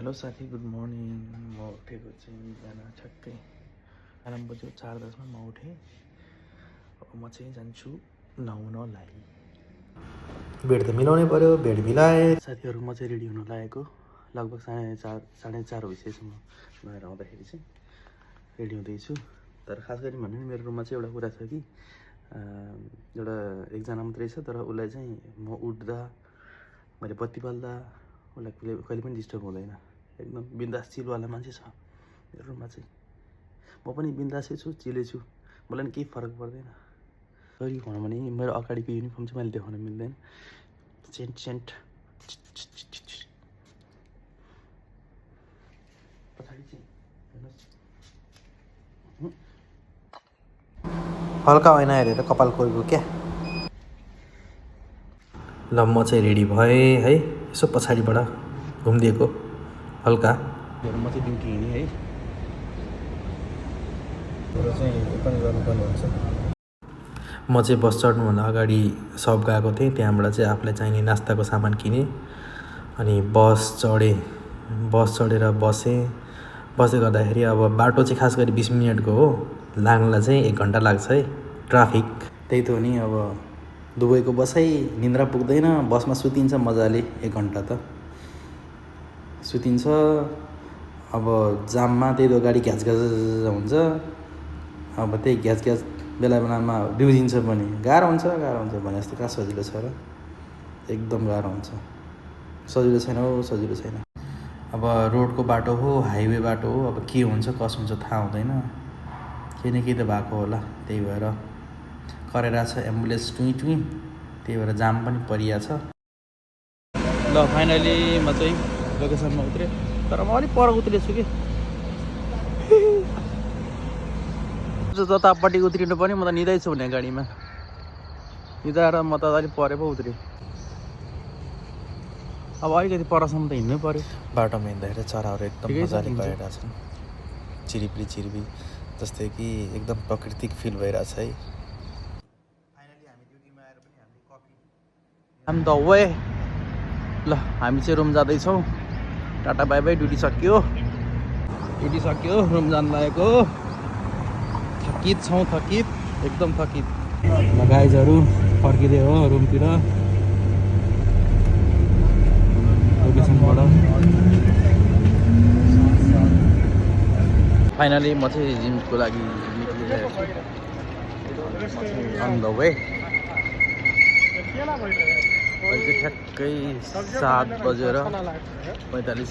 Hello साथी, good morning. म उठेको चाहिँ बिहान ठ्याक्कै 11 बज्यो 4:10मा म उठेँ। अब म चाहिँ जान्छु नुहाउनलाई। बेड त मिलाउनै पर्यो, बेड मिलाए। साथीहरू, म चाहिँ रेडी हुन लागेको। लगभग 4:30 भइसकेछ म नुहाएर आउँदाखेरि चाहिँ रेडी हुँदैछु। तर खास गरी भन्नु नि मेरो रुममा चाहिँ एउटा कुरा छ कि एउटा एकजना मात्रै छ, तर उसलाई चाहिँ म उठ्दा मैले बत्ती बाल्दा उसलाई कहिले पनि डिस्टर्ब हुँदैन। एकदम बिन्दास चिलवाला मान्छे छ मेरो रुममा चाहिँ। म पनि बिन्दासै छु, चिलै छु, मलाई नि केही फरक पर्दैन। सरी भनौँ भने मेरो अगाडिको युनिफर्म चाहिँ मैले देखाउन मिल्दैन। सेन्ट पछाडि चाहिँ हेर्नुहोस्। हल्का ऐना हेरेर कपाल कोरेको क्या। ल म चाहिँ रेडी भएँ है। यसो पछाडिबाट घुमिदिएको हल्का। म चाहिँ ड्युटी हिँडेँ है। र चाहिँ पनि गर्नुपर्ने हुन्छ। म चाहिँ बस चढ्नुभन्दा अगाडि सप गएको थिएँ। त्यहाँबाट चाहिँ आफूलाई चाहिने नास्ताको सामान किनेँ अनि बस चढेर बसेँ गर्दाखेरि अब बाटो चाहिँ खास गरी 20 मिनटको हो, लाग्नलाई चाहिँ 1 घन्टा लाग्छ है। ट्राफिक त्यही त हो नि। अब दुबईको बसै निन्द्रा पुग्दैन, बसमा सुतिन्छ मजाले 1 घन्टा त सुतिन्छ। अब जाममा त्यही त गाडी घ्याच हुन्छ। अब त्यही घ्याच बेला बेलामा बिउजिन्छ पनि। गाह्रो हुन्छ भने जस्तो कहाँ सजिलो छ र। एकदम गाह्रो हुन्छ। सजिलो छैन हो, सजिलो छैन। अब रोडको बाटो हो, हाइवे बाटो हो, अब के हुन्छ कसो हुन्छ थाहा हुँदैन। केही न केही त भएको होला, त्यही भएर कराइरहेको छ एम्बुलेन्स टुई, त्यही भएर जाम पनि परिया छ। ल फाइनली म चाहिँ लोकेसनमा उत्रेँ, तर म अलिक पर उत्रेछु कि जतापट्टि उत्रिनु पनि म त निदैछु भने गाडीमा निदाएर म त अलिक परे पो उत्रेँ। अब अलिकति परसम्म त हिँड्नै पर्यो। बाटोमा हिँड्दाखेरि चराहरू एकदम मजाले गइरहेको छन्, चिरिप्री जस्तै कि एकदम प्राकृतिक फिल भइरहेछ है। फाइनली हामी ड्युटीमा आएर पनि हामीले कफी आम द वे। ल हामी चाहिँ रुम जाँदैछौँ। Tata bye by. ड्युटी सकियो, रुम जान लागेको। थकित छौँ, एकदम थकित। ल गाइजहरू फर्किँदै हो रुमतिर लोकेसनबाट। फाइनली म चाहिँ जिमको लागि निक्लिरहेको छु। On the way. अहिले चाहिँ ठ्याक्कै 7:45